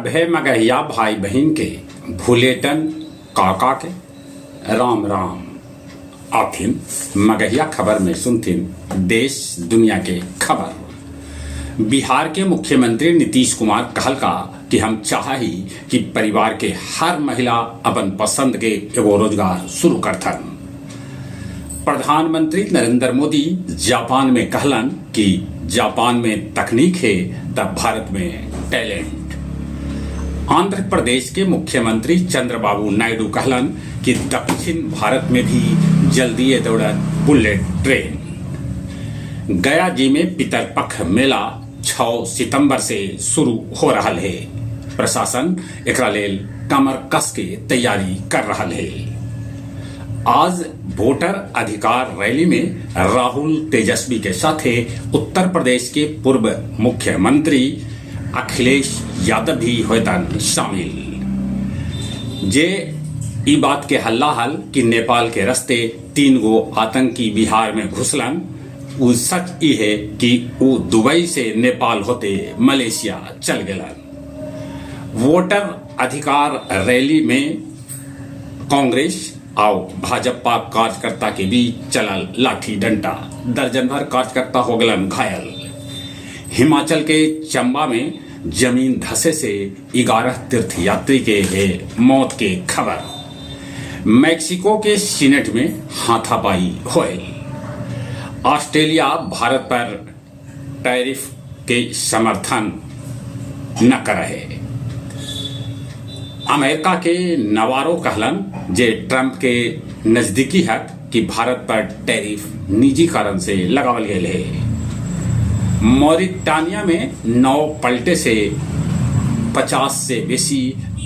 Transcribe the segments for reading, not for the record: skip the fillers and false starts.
सभे मगहिया भाई बहिन के भुलेटन काका के राम राम। आथिन मगहिया खबर में सुनथिन देश दुनिया के खबर। बिहार के मुख्यमंत्री नीतीश कुमार कहलका कि हम चाह ही कि परिवार के हर महिला अपन पसंद के एगो रोजगार शुरू करथन। प्रधानमंत्री नरेंद्र मोदी जापान में कहलन कि जापान में तकनीक हे त भारत में टैलेंट। आंध्र प्रदेश के मुख्यमंत्री चंद्रबाबू नायडू कहलन कि दक्षिण भारत में भी जल्दीए दौड़त बुलेट ट्रेन। गया जी में पितरपख मेला 6 सितंबर से शुरू हो रहल हे। प्रशासन एकरा लेल कमर कस के तैयारी कर रहल हे। आज वोटर अधिकार रैली में राहुल तेजस्वी के साथे उत्तर प्रदेश के पूर्व मुख्यमंत्री अखिलेश यादव भी होतन शामिल। जे ई बात के हल्ला हल कि नेपाल के रस्ते 3 गो आतंकी बिहार में घुसलन, उ सच ई हे कि उ दुबई से नेपाल होते मलेशिया चल गेलन। वोटर अधिकार रैली में कांग्रेस आउ भाजपा कार्यकर्ता के बीच चलल लाठी डंडा, दर्जन भर कार्यकर्ता हो गलन घायल। हिमाचल के चंबा में जमीन धसे से 11 तीर्थयात्री के है मौत के खबर। मैक्सिको के सीनेट में हाथापाई होयल। ऑस्ट्रेलिया भारत पर टैरिफ के समर्थन न करे। अमेरिका के नवारो कहलन जे ट्रंप के नजदीकी है कि भारत पर टैरिफ निजी कारण से लगावल गेल है। मॉरिटानिया में नाव पलटे से 50 से बेसी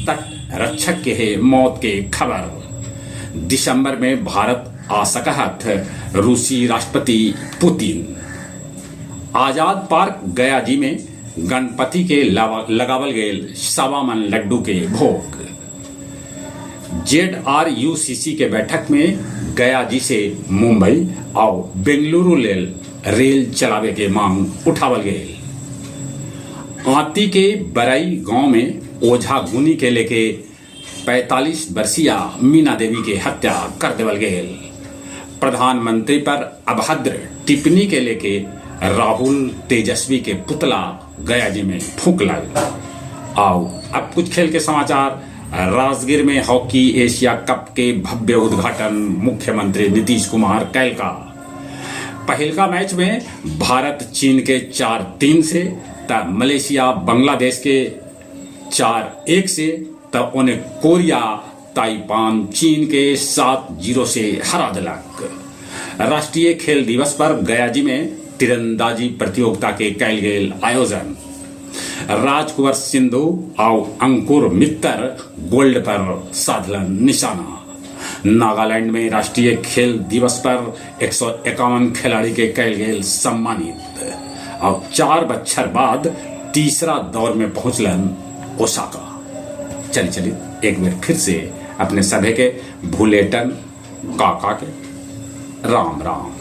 तट रक्षक के है मौत के खबर। दिसंबर में भारत आ सकहत रूसी राष्ट्रपति पुतिन। आजाद पार्क गया जी में गणपति के लगावल गेल 1.25 मन लड्डू के भोग। ZRUCC के बैठक में गया जी से मुंबई और बेंगलुरु लेल रेल चलावे के मांग उठावल गेल। आंती के बरई गांव में ओझा गुनी के लेके 45 वर्षीय मीना देवी के हत्या कर देवल गेल। प्रधानमंत्री पर अभद्र टिप्पणी के लेके राहुल तेजस्वी के पुतला गया जी में फूंकलक। आओ अब कुछ खेल के समाचार। राजगीर में हॉकी एशिया कप के भव्य उद्घाटन मुख्यमंत्री नीतीश कुमार कैलका। पहिलका मैच में भारत चीन के 4-3 से त मलेशिया बांग्लादेश के 4-1 से त ओने कोरिया ताइपान चीन के 7-0 से हरा दिलक। राष्ट्रीय खेल दिवस पर गया जी में तीरंदाजी प्रतियोगिता के कैल गेल आयोजन। राजकुंवर सिंधु और अंकुर मित्तर गोल्ड पर साधलन निशाना। नागालैंड में राष्ट्रीय खेल दिवस पर 151 खिलाड़ी के कैल गेल सम्मानित। और 4 बच्छर बाद तीसरा दौर में पहुंचलन ओसाका। चली चली एक बार फिर से अपने सभे के भुलेटन काका के राम राम।